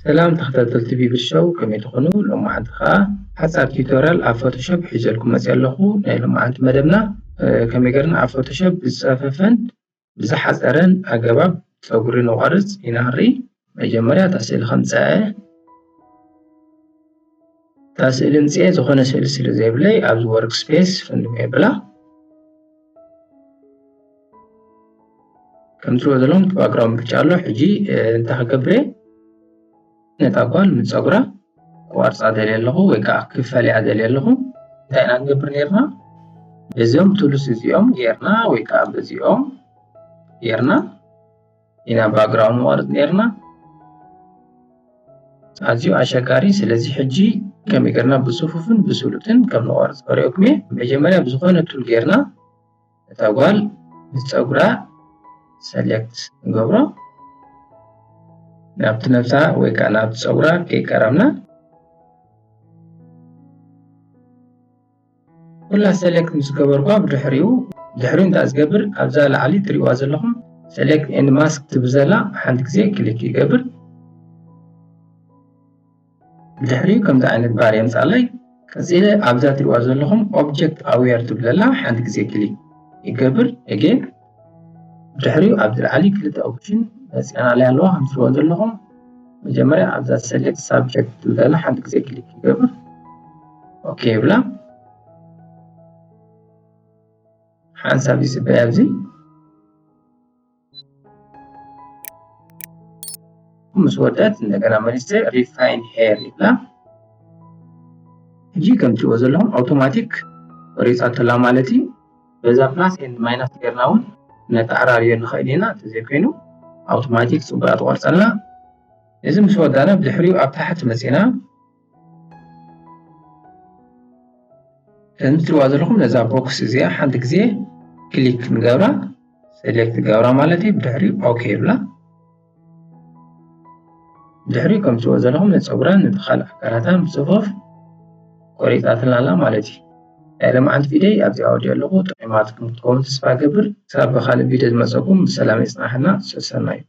ሰላም ተኸታተልቲ ቢብል ሾው፣ ከመይ ትኾኑ? ሎማዓንቲ ኸዓ ሓጻር ቲዩቶርያል ኣብ ፎቶሾፕ ሒዘልኩም መጽየ ኣለኹ። ናይ ሎማዓንቲ መደብና፣ እ፣ ከመይ ጌርና ኣብ ፎቶሾፕ ብዝጸፈፈን ብዝሓጸረን ኣገባብ ጸጉሪ ንቖርጽ ኢና ንርኢ። መጀመርያ እታ ስእሊ ከምጽኣ እየ። እታ ስእሊ ምጽኤ ዝኾነ ስእሊ ስለ ዘይብለይ ኣብዚ ወርክ ስፔስ ፍንው የብላ። ከም ትሪእዎ ዘለኹም እቲ ባክግራውንድ ምርጫ ኣሎ። ሕጂ፣ እ፣ እንታይ ክገብር እየ? ነታ ጓል ምስ ጸጉራ ክቆርጻ ደልየ ኣለኹ ወይ ከዓ ክፈልያ ደልየ ኣለኹ። እንታይ ኢና ክንገብር ነይርና? በዚኦም ቱልስ እዚኦም ጌርና ወይ ከዓ በዚኦም ጌርና ኢና ባክግራውንድ ንቆርጽ ነይርና። ኣዝዩ ኣሸጋሪ። ስለዚ ሕጂ ከመይ ጌርና ብጽፉፍን ብስሉጥን ከም ንቆርጽ ከርእየኩም እየ። መጀመርያ ብዝኾነ ቱል ጌርና እታ ጓል ምስ ጸጉራ ሰሌክት ንገብሮ። ናብቲ ነብሳ ወይ ከዓ ናብቲ ጸጉራ ከይቀረብና ኩላ ሰሌክት ምስ ገበርኳ ብድሕሪኡ፣ ድሕሪኡ እንታይ ዝገብር፣ ኣብዛ ላዕሊ ትሪእዋ ዘለኹም ሰሌክት ኤንድ ማስክ ትብል ዘላ ሓንቲ ግዜ ክሊክ ይገብር። ብድሕሪኡ ከምዚ ዓይነት ባር የምጻለይ። ቀጺለ ኣብዛ ትሪእዋ ዘለኹም ኦብጀክት ኣዌር ትብል ዘላ ሓንቲ ግዜ ክሊክ ይገብር። ኤጌን ድሕሪኡ ኣብዚ ላዕሊ ክልተ ኦፕሽን መጺኣናለይ ኣለዋ። ከም ትሪእዎ ዘለኹም መጀመርያ ኣብዛ ሰሌክት ሳብጀክት ትብል ዘላ ሓንቲ ግዜ ክሊክ ይገብር። ኦኬ ይብላ። ሓንሳብ ይጽበያ ኣብዚ። ምስ ወደት እንደገና መሊሰ ሪፋይን ሄር ይብላ። ሕጂ ከም ትሪእዎ ዘለኹም ኣውቶማቲክ ቆሪጻቶላ ማለት እዩ። በዛ ፕላስ ኤንድ ማይናስ ጌርና እውን ነተዓራርዮ ንኽእል ኢና። እንተዘይኮይኑ ኣውቶማቲክ ጽቡቓ ትቆርጸልና። እዚ ምስ ወዳና ብድሕሪኡ ኣብ ታሕቲ መጺና ከም ትሪእዋ ዘለኹም ነዛ ቦክስ እዚኣ ሓንቲ ግዜ ክሊክ ንገብራ፣ ሰሌክት ገብራ ማለት እዩ። ብድሕሪኡ ኦኬ ይብላ። ድሕሪ ከም ትሪእዎ ዘለኹም ንጸጉራን ነቲ ካልእ ኣካላታን ብጽፉፍ ቆሪጻትልና ኣላ ማለት እዩ። ናይ ሎማዓንቲ ቪድዮይ ኣብዚ ኣውዲኦ ኣለኹ። ጠቒማትኩም ክትከውን ተስፋ እገብር። ክሳብ ብኻልእ ቪድዮ ዝመጸኩም ብሰላም የጽናሕና። ሰሰናዩ።